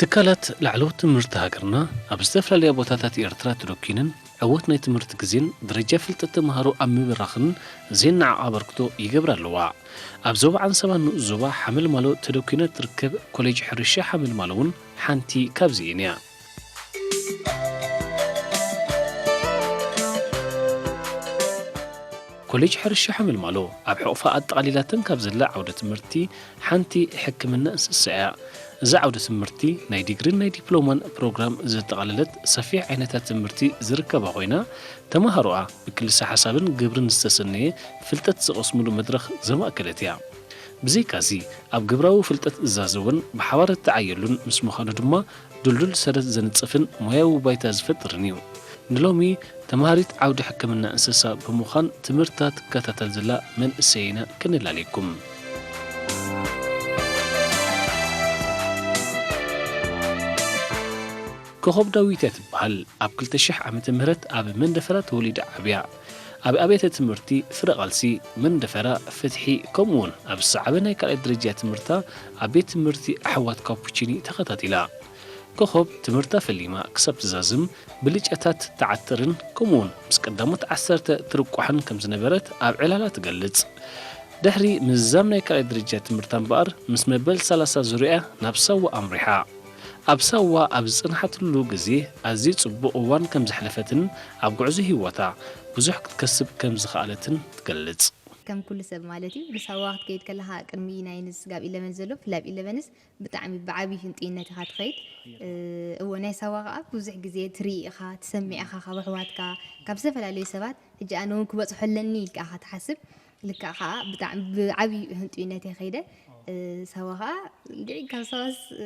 ትካላት ላዕለዎት ትምህርቲ ሃገርና ኣብ ዝተፈላለያ ቦታታት ኤርትራ ተደኲነን ዕወት ናይ ትምህርቲ ግዜን ደረጃ ፍልጠት ተምሃሮ ኣብ ምብራኽን ዜናዓ ኣበርክቶ ይገብራ ኣለዋ። ኣብ ዞባ ዓንሰባን ንኡስ ዞባ ሓመልማሎ ተደኲና ትርከብ ኮሌጅ ሕርሻ ሓመልማሎ እውን ሓንቲ ካብዚኤን እያ። ኮሌጅ ሕርሻ ሓመልማሎ ኣብ ሕቑፋ ኣጠቓሊላተን ካብ ዘላ ዓውደ ትምህርቲ ሓንቲ ሕክምና እንስሳ እያ። እዛ ዓውደ ትምህርቲ ናይ ዲግሪን ናይ ዲፕሎማን ፕሮግራም ዘጠቓለለት ሰፊሕ ዓይነታት ትምህርቲ ዝርከባ ኮይና፣ ተምሃሮኣ ብክልሰ ሓሳብን ግብርን ዝተሰነየ ፍልጠት ዝቐስምሉ መድረኽ ዘማእከለት እያ። ብዘይካዚ፣ ኣብ ግብራዊ ፍልጠት ዝዛዘውን ብሓባር እተዓየሉን ምስ ምዃኑ ድማ፣ ድልዱል ሰረት ዘንጽፍን ሞያዊ ባይታ ዝፈጥርን እዩ። ንሎሚ ተምሃሪት ዓውዲ ሕክምና እንስሳ ብምዃን ትምህርታ ትከታተል ዘላ መንእሰይ ኢና ክንላለየኩም። ኮኾብ ዳዊት እያ ትበሃል። ኣብ ክልተ ሽሕ ዓመተ ምህረት ኣብ መንደፈራ ተወሊዳ ዓብያ። ኣብ ኣብያተ ትምህርቲ ፍረ ቃልሲ፣ መንደፈራ፣ ፍትሒ፣ ከምኡውን ኣብ ዝሰዓበ ናይ ካልኣይ ደረጃ ትምህርታ ኣብ ቤት ትምህርቲ ኣሕዋት ካፑቺኒ ተኸታቲላ። ኮኾብ ትምህርታ ፈሊማ ክሳብ ትዛዝም ብልጨታት ትዓትርን ከምኡውን ምስ ቀዳሞት ዓሰርተ ትርቋሕን ከም ዝነበረት ኣብ ዕላላ ትገልጽ። ድሕሪ ምዝዛም ናይ ካልኣይ ደረጃ ትምህርታ እምበኣር፣ ምስ መበል ሰላሳ ዙርያ ናብ ሳዋ ኣምሪሓ። ኣብ ሳዋ ኣብ ዝጸንሓትሉ ግዜ ኣዝዩ ጽቡቕ እዋን ከም ዘሕለፈትን ኣብ ጉዕዞ ህይወታ ብዙሕ ክትከስብ ከም ዝኸኣለትን ትገልጽ። ከም ኩሉ ሰብ ማለት እዩ። ንሳዋ ክትከይድ ከለኻ ቅድሚ ናይ ንስ ጋብ ኢለቨን ዘሎ ፍላብ ኢለቨንስ ብጣዕሚ ብዓብዪ ህንጡይነት ኢኻ ትኸይድ። እ፣ እወ፣ ናይ ሳዋ ከኣ ብዙሕ ግዜ ትርኢ ኢኻ፣ ትሰምዕ ኢኻ ካብ ኣሕዋትካ፣ ካብ ዝተፈላለዩ ሰባት። ሕጂ ኣነ እውን ክበጽሖ ኣለኒ ኢልካ ኢኻ ትሓስብ። ልክዕ ከኣ ብጣዕሚ ብዓብዪ ህንጡይነት እየ ከይደ። እ፣ ሳዋ ከኣ እንድዒ ካብ ሳዋስ፣ እ፣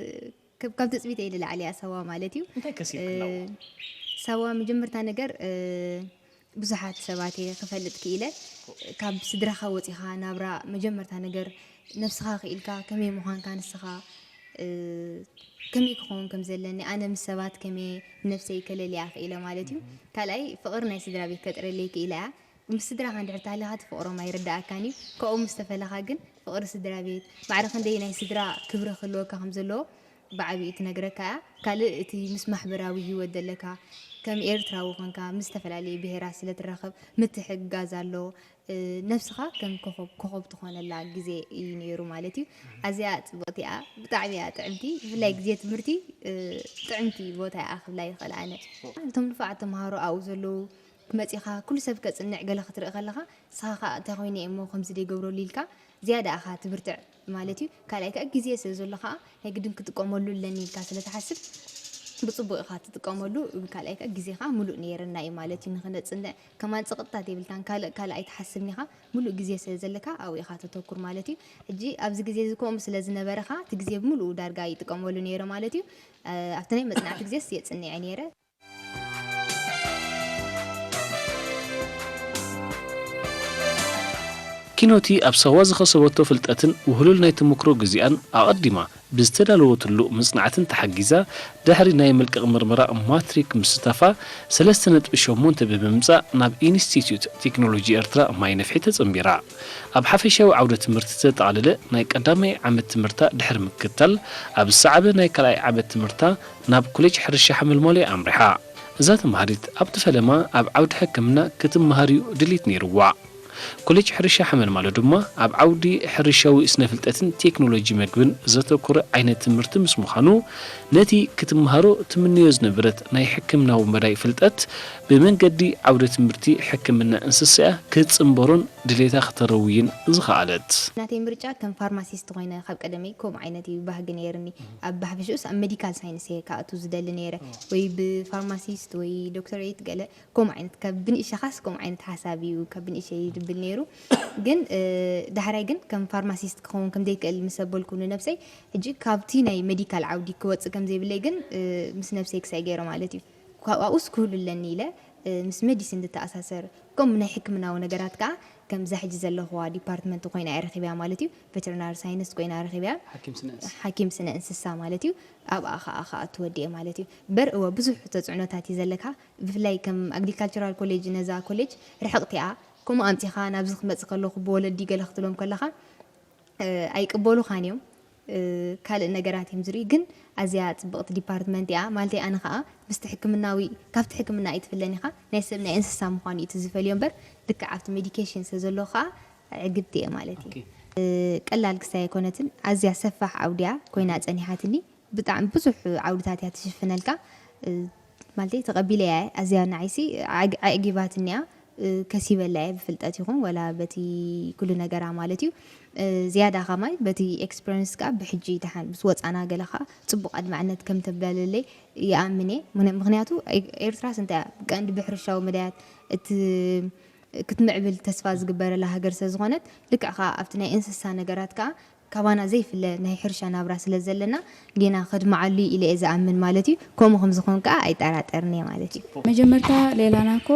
ካብ፣ ካብ ትጽቢተይ ንላዕሊ እያ ሳዋ ማለት እዩ። እንታይ ከሲብክላ እ፣ ኣብኡ? ሳዋ መጀመርታ ነገር፣ እ፣ ብዙሓት ሰባት እየ ክፈልጥ ክኢለ። ካብ ስድራኻ ወጺኻ ናብራ መጀመርታ ነገር ነብስኻ ክኢልካ ከመይ ምዃንካ ንስኻ፣ እ፣ ከመይ ክኸውን ከም ዘለኒ ኣነ ምስ ሰባት ከመይ ነብሰይ ከለልያ ክኢለ ማለት እዩ። ካልኣይ ፍቕሪ ናይ ስድራ ቤት ከጥረለይ ክኢላ እያ። ምስ ስድራኻ እንድሕር ተሃሊኻ እቲ ፍቕሮም ኣይርድኣካን እዩ። ካብኦም ምስ ተፈለኻ ግን ፍቕሪ ስድራ ቤት ማዕረ ክንደይ ናይ ስድራ ክብሪ ክህልወካ ከም ዘለዎ ብዓቢኡ ትነግረካ እያ። ካልእ እቲ ምስ ማሕበራዊ ህይወት ዘለካ ከም ኤርትራዊ ኮንካ ምስ ዝተፈላለዩ ብሄራት ስለ ትራኸብ ምትሕግጋዝ ኣሎ። እ፣ ነብስኻ ከም ኮኾብ፣ ኮኾብ ትኾነላ ግዜ እዩ ነይሩ ማለት እዩ። ኣዝያ ጽብቕቲ እያ፣ ብጣዕሚ እያ ጥዕምቲ። ብፍላይ ግዜ ትምህርቲ፣ እ፣ ጥዕምቲ ቦታ እያ ክብላ ይኽእል ኣነ። እቶም ንፉዓት ተምሃሮ ኣብኡ ዘለዉ ክመጺኻ ኩሉ ሰብ ከጽንዕ ገለ ክትርኢ ከለኻ፣ ንስኻ ኸኣ እንታይ ኮይነ እየ እሞ ከምዚ ደይገብረሉ ኢልካ ዝያዳ ኢኻ ትብርትዕ ማለት እዩ። ካልኣይ ከኣ ግዜ ስለ ዘሎ ኸኣ ናይ ግድን ክጥቀመሉ ኣለኒ ኢልካ ስለ ትሓስብ ብጽቡቕ ኢኻ ትጥቀመሉ። ካልኣይ ከኣ ግዜኻ ምሉእ ነይርና እዩ ማለት እዩ። ንኽነጽንዕ ከማን ጸቕጥታት የብልካን። ካልእ ካልእ ኣይትሓስብን ኢኻ። ምሉእ ግዜ ስለ ዘለካ ኣብኡ ኢኻ ተተኩር ማለት እዩ። ሕጂ ኣብዚ ግዜ እዚ ከምኡ ስለ ዝነበረ ኸኣ እቲ ግዜ ብምሉኡ ዳርጋ ይጥቀመሉ ነይረ ማለት እዩ። እ፣ ኣብቲ ናይ መጽናዕቲ ግዜስ የጽንዕ እየ ነይረ። ኪኖቲ ኣብ ሳዋ ዝኸሰበቶ ፍልጠትን ውህሉል ናይ ተመክሮ ግዜኣን ኣቐዲማ ብዝተዳለወትሉ መጽናዕትን ተሓጊዛ፣ ድሕሪ ናይ መልቀቕ መርመራ ማትሪክ ምስታፋ፣ ሰለስተ ነጥቢ ሸሞንተ ብምምጻእ ናብ ኢንስቲትዩት ቴክኖሎጂ ኤርትራ ማይ ነፍሒ ተጸንቢራ። ኣብ ሓፈሻዊ ዓውደ ትምህርቲ ዘጠቓለለ ናይ ቀዳማይ ዓመት ትምህርታ ድሕሪ ምክትታል፣ ኣብ ዝሰዓበ ናይ ካልኣይ ዓመት ትምህርታ ናብ ኮሌጅ ሕርሻ ሓመልማሎ እያ ኣምሪሓ። እዛ ተምሃሪት ኣብቲ ፈለማ ኣብ ዓውዲ ሕክምና ክትመሃር እዩ ድሌት ነይርዋ። ኮሌጅ ሕርሻ ሓመልማሎ ድማ ኣብ ዓውዲ ሕርሻዊ ስነ ፍልጠትን ቴክኖሎጂ መግብን ዘተኮረ ዓይነት ትምህርቲ ምስ ምዃኑ፣ ነቲ ክትመሃሮ ትምነዮ ዝነበረት ናይ ሕክምናዊ መዳይ ፍልጠት ብመንገዲ ዓውደ ትምህርቲ ሕክምና እንስሳ እያ ክትጽንበሮን ድሌታ ክተረውይን ዝኸኣለት። ናተይ ምርጫ ከም ፋርማሲስት ኮይነ ካብ ቀደመይ ከምኡ ዓይነት እዩ ባህጊ ነይርኒ። ኣብ ብሓፈሽኡስ ኣብ ሜዲካል ሳይንስ እየ ክኣቱ ዝደሊ ነይረ። ወይ ብፋርማሲስት ወይ ዶክተሬት ገለ ከምኡ ዓይነት፣ ካብ ብንእሸኻስ ከምኡ ዓይነት ሓሳብ እዩ ካብ ብንእሸይ ዝብል ነይሩ። ግን፣ እ፣ ዳሕራይ ግን ከም ፋርማሲስት ክኸውን ከም ዘይክእል ምስ ኣበልኩ ንነብሰይ፣ ሕጂ ካብቲ ናይ ሜዲካል ዓውዲ ክወጽእ ከም ዘይብለይ ግን፣ እ፣ ምስ ነብሰይ ክሳይ ገይረ ማለት እዩ። ካብ ኣብኡስ ክህሉ ኣለኒ ኢለ፣ ምስ ሜዲሲን ዝተኣሳሰር ከምኡ ናይ ሕክምናዊ ነገራት ከዓ ከምዛ ሕጂ ዘለኹዋ ዲፓርትመንት ኮይና እየ ረኺብያ ማለት እዩ። ቬተርናሪ ሳይንስ ኮይና ረኺብያ። ሓኪም ስነ እንስሳ። ሓኪም ስነ እንስሳ ማለት እዩ። ኣብኣ ከዓ ከዓ ትወድየ ማለት እዩ። በር እወ ብዙሕ ተፅዕኖታት እዩ ዘለካ። ብፍላይ ከም ኣግሪካልቸራል ኮሌጅ ነዛ ኮሌጅ ርሕቕቲ እያ። ከምኡ ኣምፂኻ ናብዚ ክመፅእ ከለኹ ብወለዲ ገለ ክትብሎም ከለኻ ኣይቅበሉኻን እዮም። ካልእ ነገራት እዮም ዝርኢ ግን ኣዝያ ፅብቕቲ ዲፓርትመንት እያ ማለተይ ኣነ ከዓ ምስቲ ሕክምናዊ ካብቲ ሕክምና ኣይትፍለን ኢኻ ናይ ሰብ ናይ እንስሳ ምዃኑ እዩ እቲ ዝፈልዮ እምበር ልክዕ ኣብቲ ሜዲኬሽን ስለ ዘሎ ከዓ ዕግብቲ እየ ማለት እዩ። ቀላል ክሳይ ኣይኮነትን ኣዝያ ሰፋሕ ዓውዲ እያ ኮይና ፀኒሓትኒ። ብጣዕሚ ብዙሕ ዓውድታት እያ ትሽፍነልካ። ማለተይ ተቐቢለያ እየ ኣዝያ ንዓይሲ ኣዕጊባትኒ እያ። ከሲበላ እየ ብፍልጠት ይኹን ወላ በቲ ኩሉ ነገራ ማለት እዩ። ዝያዳ ከማይ በቲ ኤክስፐሪንስ ከዓ ብሕጂ ደሓን ምስ ወፃና ገለ ከዓ ፅቡቕ ኣድማዕነት ከም ተብለለለይ ይኣምን እየ። ምክንያቱ ኤርትራስ እንታይ እያ ቀንዲ ብሕርሻዊ መዳያት እቲ ክትምዕብል ተስፋ ዝግበረላ ሃገር ስለ ዝኾነት ልክዕ ከዓ ኣብቲ ናይ እንስሳ ነገራት ከዓ ካባና ዘይፍለ ናይ ሕርሻ ናብራ ስለ ዘለና ጌና ከድምዓሉ ኢለ እየ ዝኣምን ማለት እዩ። ከምኡ ከም ዝኾን ከዓ ኣይጠራጠርን እየ ማለት እዩ። መጀመርታ ሌላና እኮ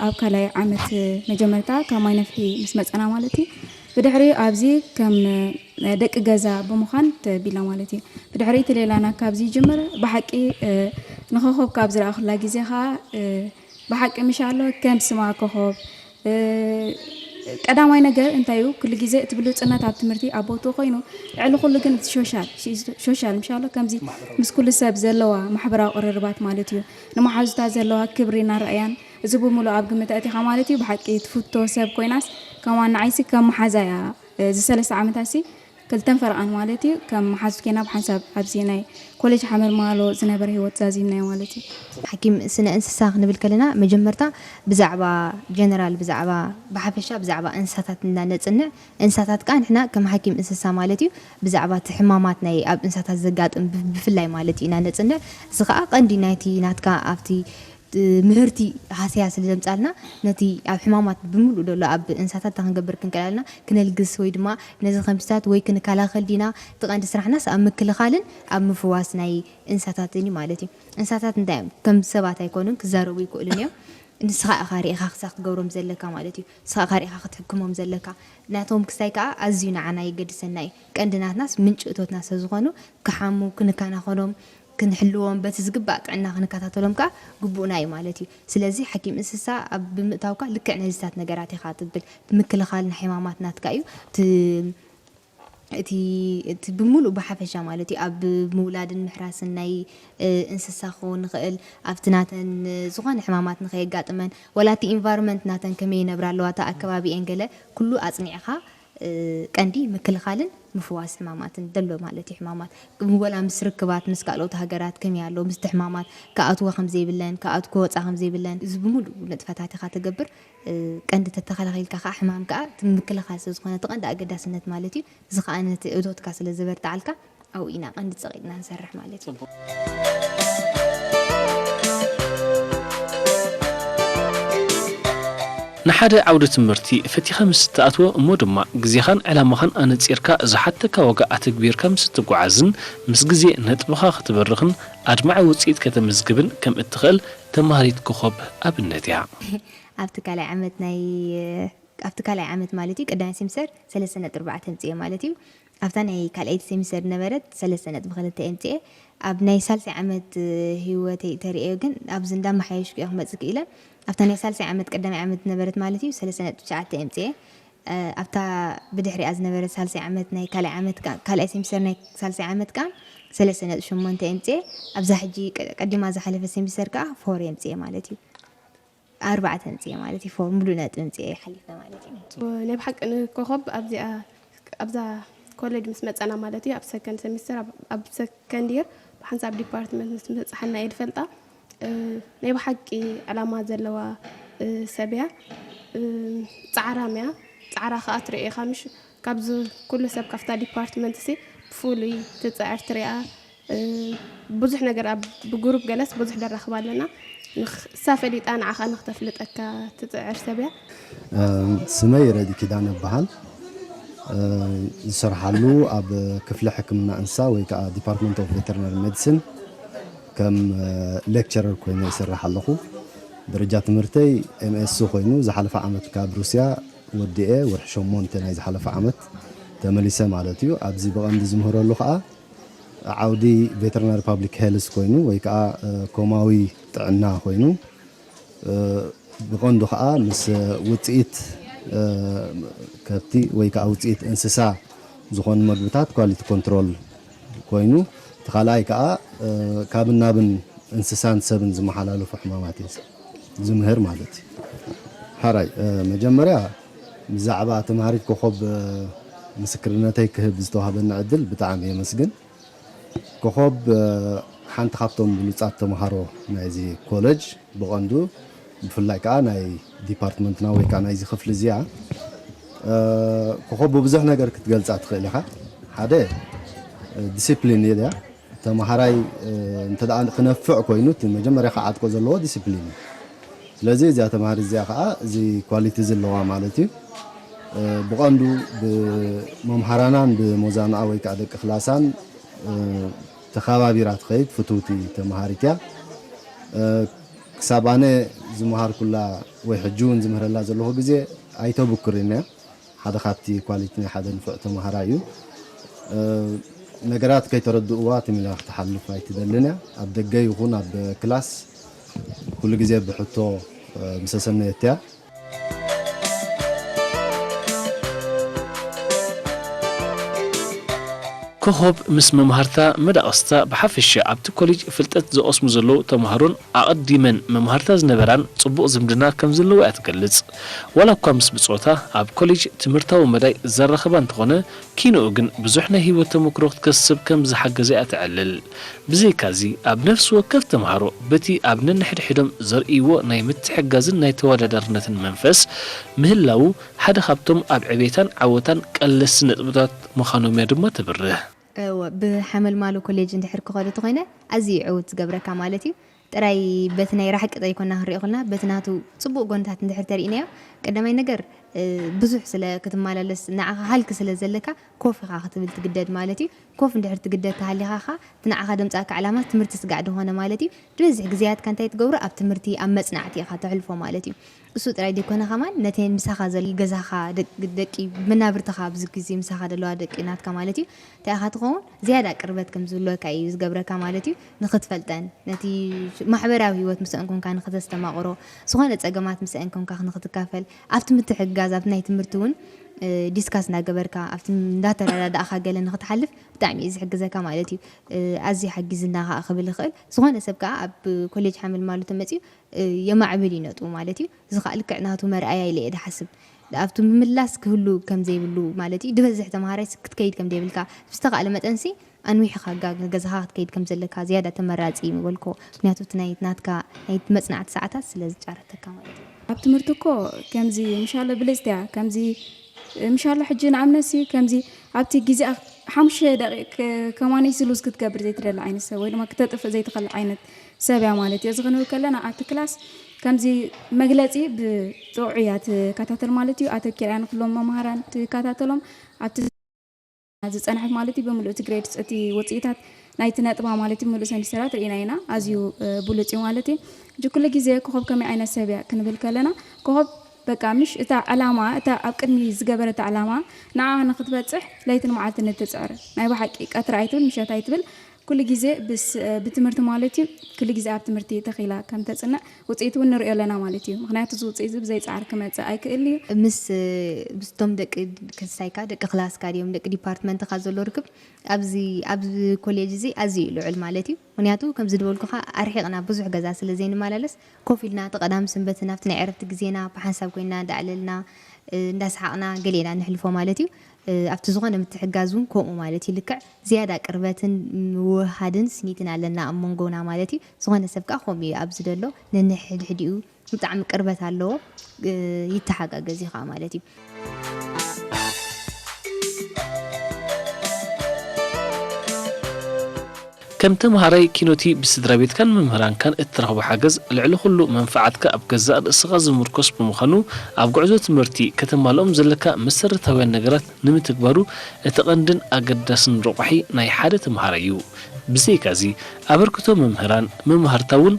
ኣብ ካልኣይ ዓመት መጀመርታ ካብ ማይ ነፍሒ ምስ መፀና ማለት እዩ ብድሕሪኡ ኣብዚ ከም ደቂ ገዛ ብምዃን ተቢልና ማለት እዩ። ብድሕሪ እቲ ሌላና ካብዚ ይጅምር ብሓቂ ንኸኾብ ካብ ዝረኣኹላ ግዜ ከዓ ብሓቂ ምሽ ኣሎ ከም ስማ ኮኾብ ቀዳማይ ነገር እንታይ እዩ ኩሉ ግዜ እቲ ብሉፅነት ኣብ ትምህርቲ ኣብ ቦትኡ ኮይኑ ልዕሊ ኩሉ ግን እቲ ሾሻል ሾሻል ምሽ ኣሎ ከምዚ ምስ ኩሉ ሰብ ዘለዋ ማሕበራዊ ቅርርባት ማለት እዩ ንመሓዙታ ዘለዋ ክብሪ እናረኣያን እዚ ብምሉእ ኣብ ግምት ኣእቲኻ ማለት እዩ ብሓቂ ትፍቶ ሰብ ኮይናስ ከማን ንዓይሲ ከም መሓዛ እያ እዚ ሰለስተ ዓመታት ሲ ክልተን ፈረቓን ማለት እዩ ከም መሓዙት ኬና ብሓንሳብ ኣብዚ ናይ ኮሌጅ ሓመልማሎ ዝነበረ ህይወት ዛዚምናዮ ማለት እዩ። ሓኪም ስነ እንስሳ ክንብል ከለና መጀመርታ ብዛዕባ ጀነራል ብዛዕባ ብሓፈሻ ብዛዕባ እንስሳታት እና ነፅንዕ እንስሳታት ከዓ ንሕና ከም ሓኪም እንስሳ ማለት እዩ ብዛዕባ እቲ ሕማማት ናይ ኣብ እንስሳታት ዘጋጥም ብፍላይ ማለት እዩ ኢና ነፅንዕ እዚ ከዓ ቀንዲ ናይቲ ናትካ ኣብቲ ምህርቲ ሃሰያ ስለ ዘምፃልና ነቲ ኣብ ሕማማት ብምሉእ ደሎ ኣብ እንስሳታት እንታይ ክንገብር ክንክእል ኣለና ክነልግስ ወይ ድማ ነዚ ከምስታት ወይ ክንከላኸል ዲና እቲ ቀንዲ ስራሕናስ ኣብ ምክልኻልን ኣብ ምፍዋስ ናይ እንስሳታትን እዩ ማለት እዩ እንስሳታት እንታይ እዮም ከም ሰባት ኣይኮኑን ክዛረቡ ይክእሉን እዮም ንስኻ ኢኻ ርኢኻ ክሳ ክትገብሮም ዘለካ ማለት እዩ ንስኻ ኢኻ ርኢኻ ክትሕክሞም ዘለካ ናቶም ክስታይ ከዓ ኣዝዩ ንዓና የገድሰና እዩ ቀንዲ ናትናስ ምንጪ እቶትና ስለ ዝኾኑ ክሓሙ ክንከናኸኖም ክንሕልዎም በቲ ዝግባእ ጥዕና ክንከታተሎም ከዓ ግቡእና እዩ ማለት እዩ። ስለዚ ሓኪም እንስሳ ኣብ ብምእታውካ ልክዕ ነዚታት ነገራት ኢኻ ትብል። ምክልኻል ንሕማማት ናትካ እዩ። እቲ እቲ እቲ ብምሉእ ብሓፈሻ ማለት እዩ ኣብ ምውላድን ምሕራስን ናይ እንስሳ ክኸውን ንኽእል ኣብቲ ናተን ዝኾነ ሕማማት ንኸየጋጥመን ወላ እቲ ኢንቫይሮንመንት ናተን ከመይ ይነብራ ኣለዋ እታ ኣከባቢኤን ገለ ኩሉ ኣፅኒዕኻ ቀንዲ ምክልኻልን ምፍዋስ ሕማማትን ደሎ ማለት እዩ ሕማማት ወላ ምስ ርክባት ምስ ካልኦት ሃገራት ከመይ ኣሎ ምስቲ ሕማማት ክኣትዋ ከም ዘይብለን ክኣት ክወፃ ከም ዘይብለን እዚ ብምሉእ ንጥፈታት ኢኻ ትገብር ቀንዲ ተተኸላኺልካ ከዓ ሕማም ከዓ እቲ ምክልኻል ስለ ዝኾነ እቲ ቀንዲ ኣገዳስነት ማለት እዩ እዚ ከዓ ነቲ እቶትካ ስለ ዘበርትዓልካ ኣብኡ ኢና ቀንዲ ፀቒጥና ንሰርሕ ማለት እዩ። ንሓደ ዓውዲ ትምህርቲ ፈቲኻ ምስ እትኣትዎ እሞ ድማ ግዜኻን ዕላማኻን ኣነጺርካ ዝሓተካ ዋጋ ኣተግቢርካ ምስ እትጓዓዝን ምስ ግዜ ነጥብኻ ክትበርኽን ኣድማዒ ውጽኢት ከተመዝግብን ከም እትኽእል ተማሃሪት ኮኾብ ኣብነት እያ። ኣብቲ ካልኣይ ዓመት ናይ ኣብቲ ካልኣይ ዓመት ማለት እዩ ቀዳማይ ሴምስተር ሰለስተ ነጥቢ ኣርባዕተ ኣምፅኤ ማለት እዩ። ኣብታ ናይ ካልኣይቲ ሴሚስተር ዝነበረት ሰለስተ ነጥቢ ክልተ እየ ኣምፅኤ። ኣብ ናይ ሳልሳይ ዓመት ህይወተይ ተርእዮ ግን ኣብዚ እንዳመሓየሽኩ እየ ክመፅእ ክኢለ። ኣብታ ናይ ሳልሳይ ዓመት ቀዳማይ ዓመት ዝነበረት ማለት እዩ ሰለስተ ነጥቢ ትሽዓተ እየ ኣምፅኤ። ኣብታ ብድሕሪኣ ዝነበረት ሳልሳይ ዓመት ናይ ካልኣይ ዓመት ካልኣይ ሴሚስተር ናይ ሳልሳይ ዓመት ከዓ ሰለስተ ነጥቢ ሸሞንተ እየ ኣምፅኤ። ኣብዛ ሕጂ ቀዲማ ዝሓለፈት ሴሚስተር ከዓ ፎር እየ ኣምፅኤ ማለት እዩ። ኣርባዕተ ኣምፅኤ ማለት እዩ ፎር ሙሉእ ነጥቢ ኣምፅኤ ሓሊፈ ማለት እዩ። ናይ ብሓቂ ንኮኾብ ኣብዚኣ ኣብዛ ኮሌጅ ምስ መፀና ማለት እዩ ኣብ ሰከንድ ሰሚስተር ኣብ ሰከንድ ይር ብሓንሳብ ዲፓርትመንት ምስ በፃሓና እየ ዝፈልጣ ናይ ብሓቂ ዕላማ ዘለዋ ሰብ እያ ፃዕራም እያ ፃዕራ ከዓ ትርኢ ኢኻ ምሽ ካብዚ ኩሉ ሰብ ካብታ ዲፓርትመንት ሲ ብፍሉይ ትፅዕር ትሪኣ ብዙሕ ነገር ኣብ ብጉሩፕ ገለስ ብዙሕ ደራኽብ ኣለና ንሳ ፈሊጣ ንዓኻ ንክተፍልጠካ ትፅዕር ሰብ እያ ስመይ ረዲ ኪዳነ እበሃል ዝሰርሓሉ ኣብ ክፍሊ ሕክምና እንስሳ ወይ ከዓ ዲፓርትመንት ኦፍ ቬተርነሪ ሜዲሲን ከም ሌክቸረር ኮይነ ይሰርሕ ኣለኹ ደረጃ ትምህርተይ ኤምኤስ ኮይኑ ዝሓለፈ ዓመት ካብ ሩስያ ወዲኤ ወርሒ ሸሞንተ ናይ ዝሓለፈ ዓመት ተመሊሰ ማለት እዩ። ኣብዚ ብቐንዲ ዝምህረሉ ከዓ ዓውዲ ቬተርናሪ ፓብሊክ ሄልስ ኮይኑ ወይ ከዓ ኮማዊ ጥዕና ኮይኑ ብቐንዱ ከዓ ምስ ውፅኢት ከብቲ ወይ ከዓ ውፅኢት እንስሳ ዝኾኑ መግብታት ኳሊቲ ኮንትሮል ኮይኑ እቲ ካልኣይ ከዓ ካብን ናብን እንስሳን ሰብን ዝመሓላለፉ ሕማማት እዩ ዝምህር ማለት እዩ። ሓራይ መጀመርያ ብዛዕባ ተምሃሪት ኮኾብ ምስክርነተይ ክህብ ዝተዋህበኒ ዕድል ብጣዕሚ የመስግን። ኮኾብ ሓንቲ ካብቶም ብሉፃት ተምሃሮ ናይዚ ኮለጅ ብቐንዱ ብፍላይ ከዓ ናይ ዲፓርትመንትና ወይ ከዓ ናይዚ ክፍሊ እዚኣ ኮኾብ ብብዙሕ ነገር ክትገልፃ ትኽእል ኢኻ። ሓደ ዲሲፕሊን እያ። ተምሃራይ እንተ ክነፍዕ ኮይኑ እቲ መጀመርያ ክዓጥቆ ዘለዎ ዲሲፕሊን እዩ። ስለዚ እዚኣ ተምሃሪት እዚኣ ከዓ እዚ ኳሊቲ እዚ ኣለዋ ማለት እዩ። ብቐንዱ ብመምሃራናን ብሞዛንኣ ወይ ከዓ ደቂ ክላሳን ተኸባቢራ ትኸይድ ፍትውቲ ተምሃሪት እያ። ክሳብ ኣነ ዝመሃርኩላ ወይ ሕጂ እውን ዝምህረላ ዘለኹ ግዜ ኣይተብኩርን እያ። ሓደ ካብቲ ኳሊቲ ናይ ሓደ ንፉዕ ተምሃራይ እዩ። ነገራት ከይተረድእዋ ትም ኢላ ክትሓልፍ ኣይትደልን እያ። ኣብ ደገ ይኹን ኣብ ክላስ ኩሉ ግዜ ብሕቶ ምሰሰነየት እያ። ኮኾብ ምስ መምሃርታ መዳቕስታ ብሓፈሻ ኣብቲ ኮሌጅ ፍልጠት ዝቐስሙ ዘለዉ ተምሃሮን ኣቐዲመን መምሃርታ ዝነበራን ጽቡቕ ዝምድና ከም ዘለዎ እያ ትገልጽ። ዋላ እኳ ምስ ብጾታ ኣብ ኮሌጅ ትምህርታዊ መዳይ ዘራኸባ እንተኾነ ኪንኡ ግን ብዙሕ ናይ ህይወት ተመክሮ ክትከስብ ከም ዝሓገዘ እያ ተዕልል። ብዘይካዚ ኣብ ነፍሲ ወከፍ ተምሃሮ በቲ ኣብ ነንሕድሕዶም ዘርእይዎ ናይ ምትሕግጋዝን ናይ ተወዳዳርነትን መንፈስ ምህላዉ ሓደ ካብቶም ኣብ ዕቤታን ዓወታን ቀለስቲ ነጥብታት ምዃኖም እያ ድማ ተብርህ። እወ፣ ብሓመልማሎ ኮሌጅ እንድሕር ክኸዶ ተኾይነ ኣዝዩ እዩ ዕውት ዝገብረካ ማለት እዩ። ጥራይ በቲ ናይ ራሕቂ ዘይኮና ክንሪኦ ከለና በቲ ናቱ ጽቡቕ ጎንታት እንድሕር ተሪኢናዮ ቀዳማይ ነገር ብዙሕ ስለ ክትመላለስ ንዓኻ ሃልኪ ስለ ዘለካ ኮፍ ኢኻ ክትብል ትግደድ ማለት እዩ። ኮፍ እንድሕር ትግደድ ተሃሊኻ ኸኣ እቲ ንዓኻ ደምጻእካ ዕላማ ትምህርቲ ስጋዕ ድኾነ ማለት እዩ። ድበዝሕ ግዜያትካ እንታይ ትገብሮ ኣብ ትምህርቲ ኣብ መጽናዕቲ ኢኻ ተሕልፎ ማለት እዩ። እሱ ጥራይ ደይኮነ ከማን ነተን ምሳኻ ዘል ገዛኻ ደቂ መናብርትኻ ኣብዚ ግዜ ምሳኻ ዘለዋ ደቂ ናትካ ማለት እዩ እንታይ ኢኻ ትኸውን ዝያዳ ቅርበት ከም ዝህልወካ እዩ ዝገብረካ ማለት እዩ። ንኽትፈልጠን ነቲ ማሕበራዊ ህይወት ምስአን ኮንካ ንኽተስተማቕሮ ዝኾነ ጸገማት ምስአን ኮንካ ንኽትካፈል ኣብቲ ምትሕግጋዝ ኣብቲ ናይ ትምህርቲ እውን ዲስካስ እንዳገበርካ ኣብቲ እንዳተረዳዳእኻ ገለ ንኽትሓልፍ ብጣዕሚ እዩ ዝሕግዘካ ማለት እዩ። ኣዝዩ ሓጊዝና ከዓ ክብል ይኽእል። ዝኾነ ሰብ ከዓ ኣብ ኮሌጅ ሓመልማሎ ተመፅዩ የማዕብል እዩ ነጥቡ ማለት እዩ። እዚ ከዓ ልክዕ ናቱ መርኣያ ኢለ እየ ዝሓስብ። ኣብቲ ምምላስ ክህሉ ከም ዘይብሉ ማለት እዩ። ዝበዝሕ ተምሃራይ ክትከይድ ከም ዘይብልካ ብዝተኻእለ መጠንሲ ኣንዊሕኻ ገዛኻ ክትከይድ ከም ዘለካ ዝያዳ ተመራፂ ምበልኮ። ምክንያቱ እቲ ናይ ናትካ ናይ መፅናዕቲ ሰዓታት ስለ ዝጫረተካ ማለት እዩ። ኣብ ትምህርቲ እኮ ከምዚ ምሻሎ ብልፅቲ እያ ከምዚ ምሻሎ ሕጂ ንኣብነት ሲ ከምዚ ኣብቲ ግዜኣ ሓሙሽተ ደቂቅ ከማነይ ስሉዝ ክትገብር ዘይትደሊ ዓይነት ሰብ ወይ ድማ ክተጥፍእ ዘይትኽእል ዓይነት ሰብ እያ ማለት እዩ። እዚ ክንብል ከለና ኣብቲ ክላስ ከምዚ መግለፂ ብጥዑይ እያ ትከታተል ማለት እዩ። ኣተኪራ እያ ንኩሎም መምሃራን ትከታተሎም ኣብቲ ዝፀንሐት ማለት እዩ ብምሉእ እቲ ግሬድ እቲ ውፅኢታት ናይቲ ነጥባ ማለት እዩ ምሉእ ሰሚስተራት ርኢና ኢና ኣዝዩ ብሉፅ እዩ ማለት እዩ። ሕጂ ኩሉ ግዜ ኮኸብ ከመይ ዓይነት ሰብ እያ ክንብል ከለና ኮኸብ በቃ ምሽ እታ ዕላማ እታ ኣብ ቅድሚ ዝገበረታ ዕላማ ንዓ ንክትበፅሕ ለይትን መዓልትን እትፅዕር ናይ ብሓቂ ቀትሪ ኣይትብል ምሸት ኣይትብል ኩሉ ግዜ ብትምህርቲ ማለት እዩ ኩሉ ግዜ ኣብ ትምህርቲ ተኺላ ከም ተፅንዕ ውፅኢት እውን ንሪኦ ኣለና ማለት እዩ። ምኽንያቱ እዚ ውፅኢት እዚ ብዘይ ፃዕሪ ክመፅእ ኣይክእል እዩ። ምስ ምስቶም ደቂ ክንሳይካ ደቂ ክላስካ ድዮም ደቂ ዲፓርትመንትካ ዘሎ ርክብ ኣብዚ ኣብዚ ኮሌጅ እዚ ኣዝዩ እዩ ልዑል ማለት እዩ። ምክንያቱ ከምዚ ዝበልኩኻ ኣርሒቕና ብዙሕ ገዛ ስለ ዘይንመላለስ ኮፍ ኢልና እቲ ቀዳም ስንበት ናብቲ ናይ ዕረፍቲ ግዜና ብሓንሳብ ኮይና እንዳዕለልና እንዳሰሓቕና ገሌና ንሕልፎ ማለት እዩ። ኣብቲ ዝኾነ ምትሕጋዝ እውን ከምኡ ማለት እዩ። ልክዕ ዝያዳ ቅርበትን ምውህሃድን ስኒትን ኣለና ኣብ መንጎና ማለት እዩ። ዝኾነ ሰብ ከዓ ከምኡ እዩ ኣብዚ ደሎ ነንሕድሕዲኡ ብጣዕሚ ቅርበት ኣለዎ። ይተሓጋገዝ እዩ ከዓ ማለት እዩ። ከም ተምሃራይ ኪኖቲ ብስድራ ቤትካን መምህራንካን እትረኽቦ ሓገዝ ልዕሊ ኩሉ መንፍዓትካ ኣብ ገዛእ ርእስኻ ዝምርኮስ ብምዃኑ ኣብ ጉዕዞ ትምህርቲ ከተማልኦም ዘለካ መሰረታውያን ነገራት ንምትግባሩ እቲ ቀንድን ኣገዳስን ረቋሒ ናይ ሓደ ተምሃራይ እዩ። ብዘይካዚ፣ ኣበርክቶ መምህራን መማህርታ እውን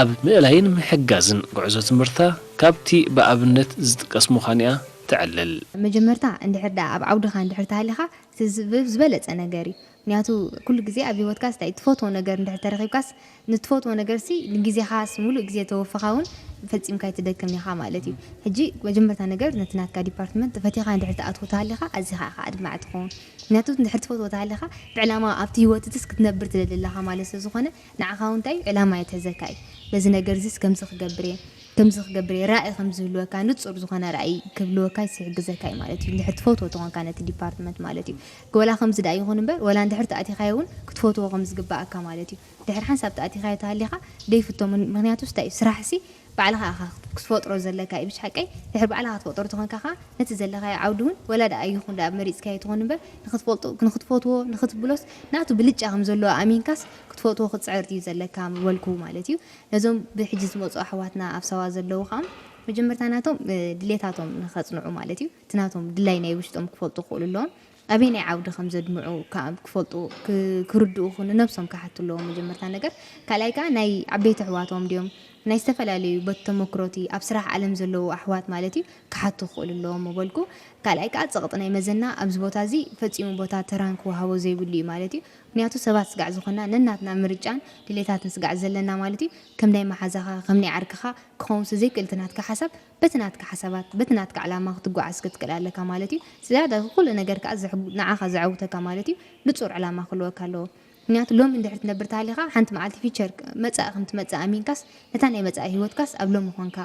ኣብ ምእላይን ምሕጋዝን ጉዕዞ ትምህርታ ካብቲ ብኣብነት ዝጥቀስ ምዃኑ'ያ ተዕልል። መጀመርታ እንድሕር ደኣ ኣብ ዓውድኻ እንድሕር ተሃሊኻ፣ እቲ ዝ-፣ ብ-፣ ዝበለጸ ነገር እዩ። ምክንያቱ ኩሉ ግዜ ኣብ ህይወትካስ እንታይ ትፈትዎ ነገር እንድሕር ተረኺብካስ፣ ንትፈትዎ ነገርሲ ንግዜኻስ፣ ምሉእ ግዜ ተወፈኻ እውን ፈጺምካ ኣይትደክምን ኢኻ ማለት እዩ። ሕጂ መጀመርታ ነገር ነቲ ናትካ ዲፓርትመንት ፈቲኻ እንድሕር ትኣትዎ ተሃሊኻ፣ ኣዚኻ ኢኻ ኣድማዒ ትኸውን። ምክንያቱ እንድሕር ትፈትዎ ተሃሊኻ፣ ብዕላማ ኣብቲ ህይወት እትስ ክትነብር ትደሊ ኣለኻ ማለት ስለ ዝኾነ፣ ንዓኻ እውን እንታይ ዕላማ የትሕዘካ እዩ። በዚ ነገር እዚስ ከምዚ ክገብር እየ፣ ከምዚ ክገብር እየ፣ ራእይ ከም ዝህልወካ፣ ንጹር ዝኾነ ራእይ ክህልወካ ይሕግዘካ እዩ ማለት እዩ። እንድሕር ትፈትዎ ተኾንካ ነቲ ዲፓርትመንት ማለት እዩ። ወላ ከምዚ ደኣ ይኹን እምበር፣ ወላ እንድሕር ተኣቲኻዮ እውን ክትፈትዎ ከም ዝግባኣካ ማለት እዩ። ድሕር ሓንሳብ ተኣቲኻዮ ተሃሊኻ ደይፍቶ፣ ምን-፣ ምክንያቱ ስታይ ስራሕሲ ባዕልኻ ኢኻ ክትፈጥሮ ዘለካ እዩ። ብሽ ሓቀይ ድሕር ባዕልኻ ክትፈጥሮ ተኾንካ ኸዓ ነቲ ዘለኻዮ ዓውዲ እውን ወላ ደኣ ይኹን ደኣ መሪጽካዮ ትኾን እምበር ንኽትፈልጦ፣ ንኽትፈትዎ፣ ንኽትብሎስ ናቱ ብልጫ ከም ዘለዎ ኣሚንካስ ክትፈትዎ ክትጽዕር እዩ ዘለካ ምበልኩ ማለት እዩ። ነዞም ብሕጂ ዝመጹ ኣሕዋትና ኣብ ሳዋ ዘለዉ ኸዓ መጀመርታ ናቶም፣ እ፣ ድሌታቶም ንኸጽንዑ ማለት እዩ። እቲ ናቶም ድላይ ናይ ውሽጦም ክፈልጡ ክኽእሉ ኣለዎም። ኣበየናይ ዓውዲ ከም ዘድምዑ ከኣ ክፈልጡ፣ ክ-፣ ክርድኡ ንነብሶም ክሓቱ ኣለዎም መጀመርታ ነገር። ካልኣይ ከኣ ናይ ዓበይቲ ኣሕዋቶም ድዮም፣ ናይ ዝተፈላለዩ በቲ ተመክሮቲ ኣብ ስራሕ ዓለም ዘለዉ ኣሕዋት ማለት እዩ ክሓቱ ክኽእሉ ኣለዎም ምበልኩ። ካልኣይ ከኣ ጸቕጢ ናይ መዘና ኣብዚ ቦታ እዚ ፈጺሙ ቦታ ተራን ክወሃቦ ዘይብሉ እዩ ማለት እዩ። ምክንያቱ ሰባት ስጋዕ ዝኾንና ነናትና ምርጫን ድሌታትን ስጋዕ ዘለና ማለት እዩ። ከም ናይ መሓዛኻ፣ ከም ናይ ዓርክኻ ክኸውን ስለ ዘይክእል እቲ ናትካ ሓሳብ በቲ ናትካ ሓሳባት፣ በቲ ናትካ ዕላማ ክትጓዓዝ ክትክእል ኣለካ ማለት እዩ። ዝያዳ ኩሉ ነገር ከኣ ዘሕጉ-፣ ንዓኻ ዘዐውተካ ማለት እዩ፣ ንጹር ዕላማ ክህልወካ ኣለዎ። ምክንያቱ ሎሚ እንድሕር ትነብር ተሃሊኻ፣ ሓንቲ መዓልቲ ፊቸር መጻኢ ከም ትመጽእ ኣሚንካስ፣ ነታ ናይ መጻኢ ህይወትካስ ኣብ ሎሚ ኾንካ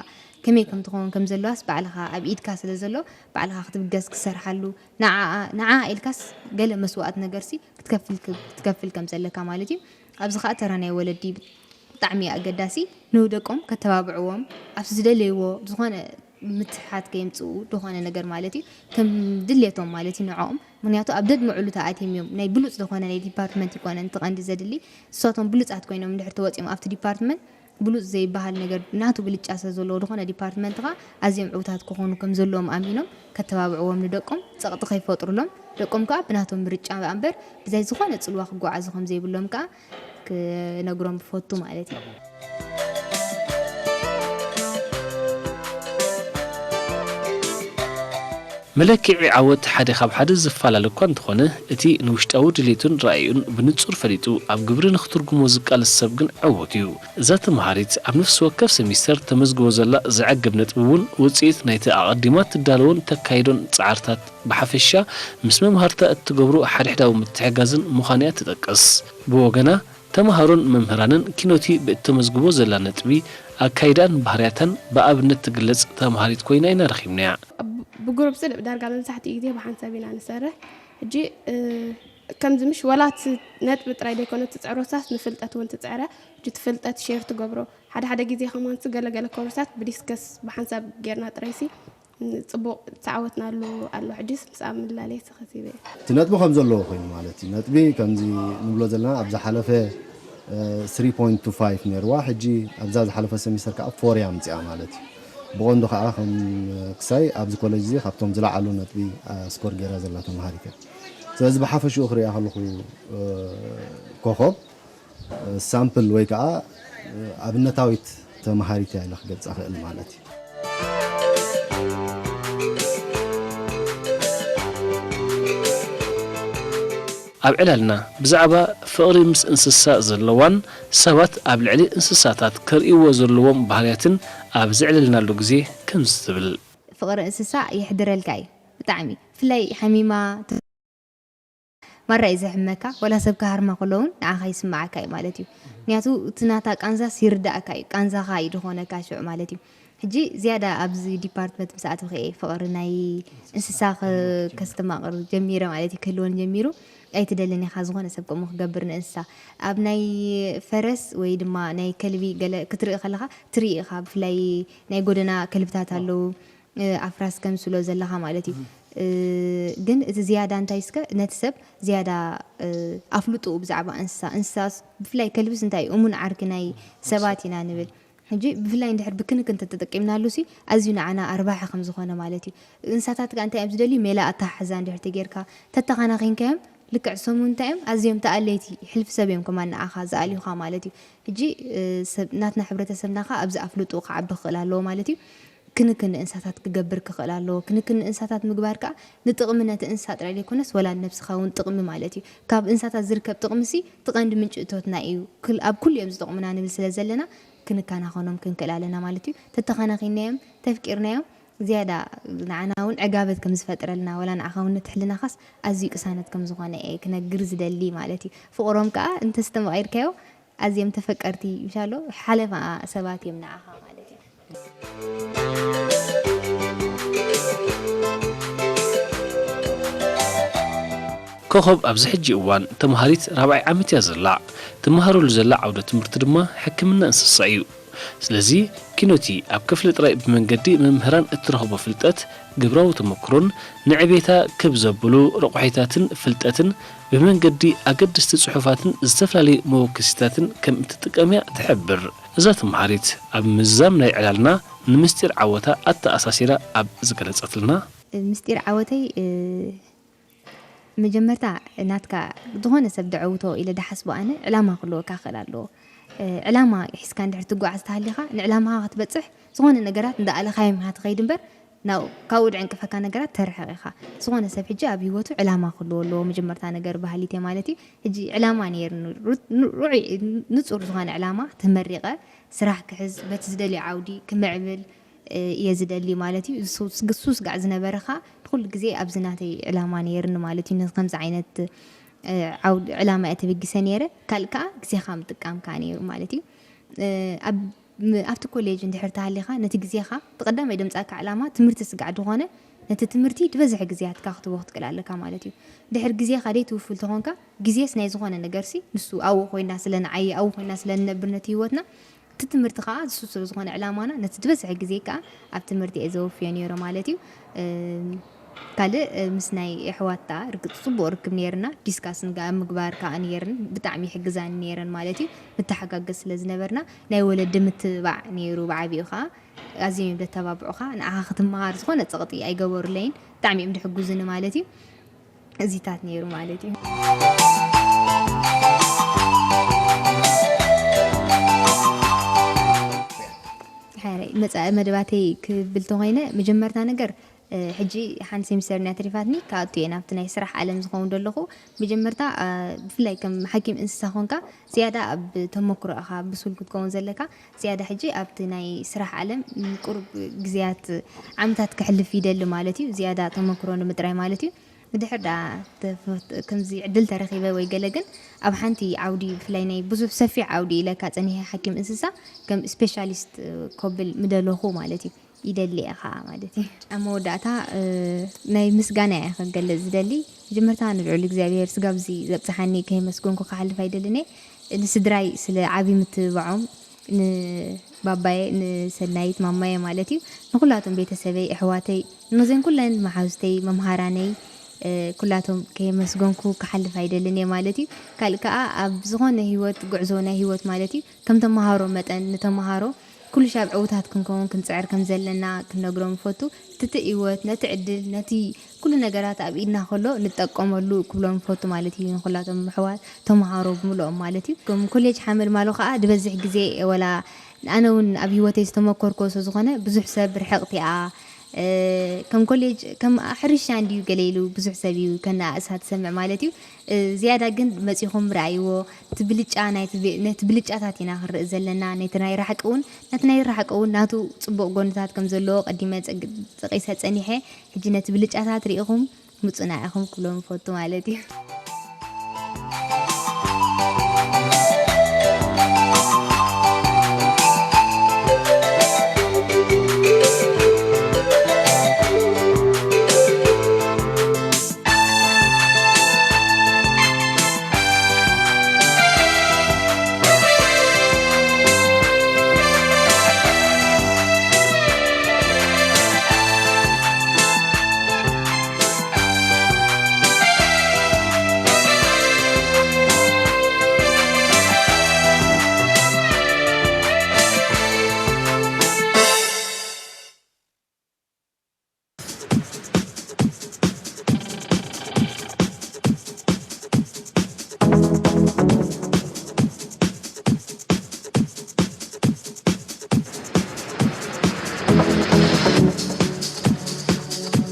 ከመይ ከም ትኸውን ከም ዘለዋስ ባዕልኻ ኣብ ኢድካ ስለ ዘሎ፣ ባዕልኻ ክትብገስ ክትሰርሓሉ፣ ንዓኣ፣ ንዓኣ ኢልካስ ገለ መስዋእቲ ነገርሲ ክትከፍል፣ ክትከፍል ከም ዘለካ ማለት እዩ። ኣብዚ ኸኣ ተራ ናይ ወለዲ ብጣዕሚ ኣገዳሲ፣ ንደቆም ከተባብዕዎም፣ ኣብቲ ዝደለይዎ ዝኾነ ምትሕሓት ከየምጽኡ፣ ዝኾነ ነገር ማለት እዩ፣ ከም ድሌቶም ማለት እዩ ንዕኦም። ምኽንያቱ ኣብ ደድምዕሉ ተኣትዮም እዮም። ናይ ብሉጽ ዝኾነ ናይ ዲፓርትመንት ይኮነን እቲ ቀንዲ ዘድሊ። ንሳቶም ብሉጻት ኮይኖም እንድሕር ተወጺኦም ኣብቲ ዲፓርትመንት፣ ብሉጽ ዘይበሃል ነገር ናቱ ብልጫ ስለ ዘለዎ፣ ዝኾነ ዲፓርትመንት ኸኣ ኣዝዮም ዕውታት ክኾኑ ከም ዘለዎም ኣሚኖም ከተባብዕዎም ንደቆም፣ ጸቕጢ ከይፈጥሩሎም፣ ደቆም ከኣ ብናቶም ምርጫ እምበር ብዘይ ዝኾነ ጽልዋ ክጓዓዙ ከም ዘይብሎም ከኣ ክነግሮም እፈቱ ማለት እዩ። መለክዒ ዓወት ሓደ ካብ ሓደ ዝፈላለ እኳ እንተኾነ፣ እቲ ንውሽጣዊ ድሌቱን ራእዩን ብንጹር ፈሊጡ ኣብ ግብሪ ንኽትርጉሞ ዝቃለስ ሰብ ግን ዕዉት እዩ። እዛ ተመሃሪት ኣብ ነፍሲ ወከፍ ሰሚስተር ተመዝግቦ ዘላ ዘዕግብ ነጥቢ እውን ውጽኢት ናይቲ ኣቐዲማ ትዳለዎን ተካይዶን ጻዕርታት ብሓፈሻ ምስ መምሃርታ እትገብሮ ሓድሕዳዊ ምትሕጋዝን ምዃኑ እያ ትጠቅስ። ብወገና፣ ተመሃሮን መምህራንን ኪኖቲ ብእተመዝግቦ ዘላ ነጥቢ፣ ኣካይዳን ባህርያታን ብኣብነት ትግለጽ ተመሃሪት ኮይና ኢና ረኺብናያ። ብ-፣ ብግሩፕ ስለ ዳርጋ መብዛሕትኡ ግዜ ብሓንሳብ ኢና ንሰርሕ። ሕጂ፣ እ፣ ከምዚ ምሽ ወላ እቲ ነጥቢ ጥራይ ዘይኮነ ትጽዕሮ ሳስ ንፍልጠት እውን ትጽዕረ። ሕጂ እቲ ፍልጠት ሼር ትገብሮ። ሓደ ሓደ ግዜ ከማንስ ገለ ገለ ኮርሳት ብዲስከስ ብሓንሳብ ጌርና ጥራይሲ ጽቡቕ ተዓወትናሉ ኣሎ። ሕጅስ ምስ ኣብ ምላለይ ተኸሲበ እየ። እቲ ነጥቢ ከም ዘለዎ ኮይኑ ማለት እዩ። ነጥቢ ከምዚ ንብሎ ዘለና ኣብ ዝሓለፈ፣ እ፣ ስሪ ፖይንት ቱ ፋይቭ ነይርዋ። ሕጂ ኣብዛ ዝሓለፈ ሰሚስተር ከኣ ፎር እያ ኣምጺኣ ማለት እዩ። ብቐንዱ ከኣ ከም ክሳይ ኣብዚ ኮሌጅ እዚ ካብቶም ዝለዓሉ ነጥቢ፣ እ፣ ስኮር ገይራ ዘላ ተምሃሪት እያ። ስለዚ ብሓፈሽኡ ክሪኣ ከለኹ፣ እ፣ ኮኾብ ሳምፕል ወይ ከኣ ኣብነታዊት ተመሃሪት እያ ኢለ ክገልጻ ክእል ማለት እዩ። ኣብ ዕላልና ብዛዕባ ፍቕሪ ምስ እንስሳ ዘለዋን ሰባት ኣብ ልዕሊ እንስሳታት ከርእይዎ ዘለዎም ባህርያትን ኣብ ዘዕለልናሉ ግዜ ከምዚ ትብል። ፍቕሪ እንስሳ የሕድረልካ እዩ ብጣዕሚ። ብፍላይ ሓሚማ ማራ እዩ ዘሕመካ፣ ወላ ሰብ ክሃርማ ከሎ እውን ንዓኻ ይስምዓካ እዩ ማለት እዩ። ምክንያቱ እቲ ናታ ቃንዛስ ይርዳእካ እዩ፣ ቃንዛኻ እዩ ዝኾነካ ሽዑ ማለት እዩ። ሕጂ ዝያዳ ኣብዚ ዲፓርትመንት ምስ ኣተኹ እየ ፍቕሪ ናይ እንስሳ ከ-፣ ከስተማቕር ጀሚረ ማለት እዩ፣ ክህልወኒ ጀሚሩ። ኣይትደልን ኢኻ ዝኾነ ሰብ ከምኡ ክገብር ንእንስሳ። ኣብ ናይ ፈረስ ወይ ድማ ናይ ከልቢ ገለ ክትርኢ ከለኻ ትርኢ ኢኻ፣ ብፍላይ ናይ ጎደና ከልብታት ኣለዉ። እ፣ ኣፍራስ ከምስሎ ዘለኻ ማለት እዩ። እህ። እ፣ ግን እቲ ዝያዳ እንታይ እስከ ነቲ ሰብ ዝያዳ፣ እ፣ ኣፍልጥኡ ብዛዕባ እንስሳ፣ እንስሳስ ብፍላይ ከልብስ እንታይ እዩ? እሙን ዓርኪ ናይ ሰባት ኢና ንብል። ሕጂ ብፍላይ እንድሕር ብክንክን እንተተጠቂምናሉ ሲ ኣዝዩ ንዓና ኣርባሒ ከም ዝኾነ ማለት እዩ። እንስሳታት ከኣ እንታይ እዮም ዝደልዩ? ሜላ ኣተሓሕዛ እንድሕር ተጌርካ ተተኻናኺንካዮም ልክዕ እሶም እንታይ እዮም? ኣዝዮም ተኣለይቲ ሕልፊ ሰብ እዮም ከማን ንኣኻ ዝኣልዩኻ ማለት እዩ። ሕጂ፣ እ፣ ሰብ፣ ናትና ሕብረተሰብና ኸኣ ኣብዚ ኣፍልጦ ክዓቢ ክኽእል ኣለዎ ማለት እዩ። ክንክን ንእንሳታት ክገብር ክኽእል ኣለዎ። ክንክን ንእንሳታት ምግባር ከኣ ንጥቕሚ ነቲ እንስሳ ጥራይ ዘይኮነስ ወላ ንነብስኻ እውን ጥቕሚ ማለት እዩ። ካብ እንሳታት ዝርከብ ጥቕሚ ሲ እቲ ቀንዲ ምንጪ እቶትና እዩ። ክል-፣ ኣብ ኩሉ እዮም ዝጠቕሙና ንብል ስለ ዘለና ክንከናኸኖም ክንክእል ኣለና ማለት እዩ። ተተኸናኺናዮም፣ ተፍቂርናዮም ዝያዳ ንዓና እውን ዕጋበት ከም ዝፈጥረልና ወላ ንዓኻ እውን ነቲ ሕልናኻስ ኣዝዩ ቅሳነት ከም ዝኾነ እየ ክነግር ዝደሊ ማለት እዩ። ፍቕሮም ከኣ እንተስተማቒርካዮ ኣዝዮም ተፈቀርቲ ምሻሎ ሓለፋ ሰባት እዮም ንዓኻ ማለት እዩ። ኮኾብ ኣብዚ ሕጂ እዋን ተምሃሪት ራብዓይ ዓመት እያ ዘላ። ትመሃረሉ ዘላ ዓውደ ትምህርቲ ድማ ሕክምና እንስሳ እዩ። ስለዚ ኪኖቲ ኣብ ክፍሊ ጥራይ ብመንገዲ መምህራን እትረኽቦ ፍልጠት፣ ግብራዊ ተመክሮን ንዕቤታ ክብ ዘብሉ ረቑሒታትን ፍልጠትን ብመንገዲ ኣገደስቲ ጽሑፋትን ዝተፈላለዩ መወከሲታትን ከም እትጥቀም እያ ትሕብር። እዛ ተምሃሪት ኣብ ምዝዛም ናይ ዕላልና ንምስጢር ዓወታ ኣተኣሳሲራ ኣብ ዝገለጸትልና፣ ምስጢር ዓወተይ፣ እ፣ መጀመርታ ናትካ ዝኾነ ሰብ ደዐውቶ ኢለ ደሓስቦ ኣነ ዕላማ ክህልወካ ክእል ኣለዎ። እ፣ ዕላማ ሒዝካ እንድሕር ትጓዓዝ ተሃሊኻ ንዕላማኻ ክትበጽሕ ዝኾነ ነገራት እንዳኣለኻዮም ኢኻ ትኸይድ እምበር ናብኡ፣ ካብኡ ድዕንቅፈካ ነገራት ተርሕቕ ኢኻ። ዝኾነ ሰብ ሕጂ ኣብ ህይወቱ ዕላማ ክህልዎ ኣለዎ መጀመርታ ነገር በሃሊት እየ ማለት እዩ። ሕጂ ዕላማ ነይርኒ ሩ-፣ ሩ-፣ ርዑይ ንጹር ዝኾነ ዕላማ ተመሪቐ ስራሕ ክሕዝ በቲ ዝደልዮ ዓውዲ ክምዕብል እየ ዝደሊ ማለት እዩ። እሱ ስግ- እሱ ስጋዕ ዝነበረ ኸዓ ንኩሉ ግዜ ኣብዚ ናተይ ዕላማ ነይርኒ ማለት እዩ። ነዚ ከምዚ ዓይነት እ፣ ዓውዲ ዕላማ እየ ተበጊሰ ነይረ። ካልእ ከዓ ግዜኻ ምጥቃም ከዓ ነይሩ ማለት እዩ። እ፣ ኣብ ም- ኣብቲ ኮሌጅ እንድሕር ተሃሊኻ ነቲ ግዜኻ እቲ ቀዳማይ ደምፃካ ዕላማ ትምህርቲ ስጋዕ ዝኾነ ነቲ ትምህርቲ ዝበዝሐ ግዜያትካ ክትቦ ክትክእል ኣለካ ማለት እዩ። ድሕር ግዜኻ ደይትውፍል ተኾንካ ግዜስ ናይ ዝኾነ ነገርሲ ንሱ ኣብኡ ኮይና ስለ ንዓየ ኣብኡ ኮይና ስለ ንነብር ነቲ ህይወትና እቲ ትምህርቲ ከዓ ንሱ ስለ ዝኾነ ዕላማና ነቲ ዝበዝሐ ግዜ ከዓ ኣብ ትምህርቲ እየ ዘወፍዮ ነይረ ማለት እዩ። ካልእ ምስ ናይ ኣሕዋት ከዓ ርግፅ ፅቡቅ ርክብ ነይርና። ዲስካስ ኣብ ምግባር ከዓ ነይርን ብጣዕሚ ይሕግዛኒ ነይረን ማለት እዩ። ንተሓጋገዝ ስለ ዝነበርና ናይ ወለዲ ምትብባዕ ነይሩ። ብዓብኡ ከዓ ኣዝዮም እዮም ደተባብዑኻ። ንዓኻ ክትመሃር ዝኾነ ፀቕጢ ኣይገበሩለይን። ብጣዕሚ እዮም ድሕጉዝኒ ማለት እዩ። እዚታት ነይሩ ማለት እዩ። ሓረይ መፃኢ መደባተይ ክብል ተኮይነ መጀመርታ ነገር ሕጂ ሓንቲ ሴሚስተር እያ ተሪፋትኒ ክኣቱ እየ ናብቲ ናይ ስራሕ ዓለም ዝኸውን ዘለኹ። መጀመርታ ብፍላይ ከም ሓኪም እንስሳ ኮንካ ዝያዳ ኣብ ተመክሮ ኢኻ ብሱል ክትከውን ዘለካ። ዝያዳ ሕጂ ኣብቲ ናይ ስራሕ ዓለም ቁሩብ ግዜያት ዓመታት ከሕልፍ ይደሊ ማለት እዩ። ዝያዳ ተመክሮ ንምጥራይ ማለት እዩ። ድሕር ደኣ ከምዚ ዕድል ተረኺበ ወይ ገለ ግን ኣብ ሓንቲ ዓውዲ ብፍላይ ናይ ብዙሕ ሰፊሕ ዓውዲ ኢለካ ጸኒሐ ሓኪም እንስሳ ከም ስፔሻሊስት ኮብል ምደለኹ ማለት እዩ። ይደሊ እየ ኸዓ ማለት እዩ። ኣብ መወዳእታ ናይ ምስጋና እየ ክገልጽ ዝደሊ። መጀመርታ ንልዑል እግዚኣብሔር ስጋብ እዚ ዘብጽሓኒ ከየመስገንኩ ክሓልፍ ኣይደልን እየ። ንስድራይ ስለ ዓቢ ምትብባዖም ንባባየ ንሰናይት ማማየ ማለት እዩ ንኩላቶም ቤተሰበይ ኣሕዋተይ ንዘን ኩለን መሓዙተይ መምሃራነይ ኩላቶም ከየመስገንኩ ክሓልፍ ኣይደልን እየ ማለት እዩ። ካልእ ከዓ ኣብ ዝኾነ ህይወት ጉዕዞ ናይ ህይወት ማለት እዩ ከም ተምሃሮ መጠን ንተምሃሮ ኩሉ ሻብ ዕውታት ክንከውን ክንፅዕር ከም ዘለና ክንነግሮም ንፈቱ። እቲ ህይወት ነቲ ዕድል ነቲ ኩሉ ነገራት ኣብ ኢድና ከሎ ንጠቀመሉ ክብሎም ንፈቱ ማለት እዩ። ንኩላቶም ኣሕዋት ተምሃሮ ብምልኦም ማለት እዩ። ከም ኮሌጅ ሓመልማሎ ከዓ ዝበዝሕ ግዜ ወላ ኣነ እውን ኣብ ህይወተይ ዝተመኮርኮ ስለ ዝኾነ ብዙሕ ሰብ ርሕቕቲ እያ። ከም ኮሌጅ ከም ሕርሻ እንድዩ ገለ ኢሉ ብዙሕ ሰብ እዩ ከነኣእሳ ትሰምዕ ማለት እዩ። ዝያዳ ግን መፂኹም ረኣይዎ። እቲ ብልጫ ናይቲ ብ- ነቲ ብልጫታት ኢና ክንርኢ ዘለና። ነቲ ናይ ራሕቂ እውን ነቲ ናይ ራሕቂ እውን ናቱ ፅቡቕ ጎንታት ከም ዘለዎ ቀዲመ ፀግ- ጠቒሰ ፀኒሐ። ሕጂ ነቲ ብልጫታት ርኢኹም ምፁና ኢኹም ክብሎም እፈቱ ማለት እዩ።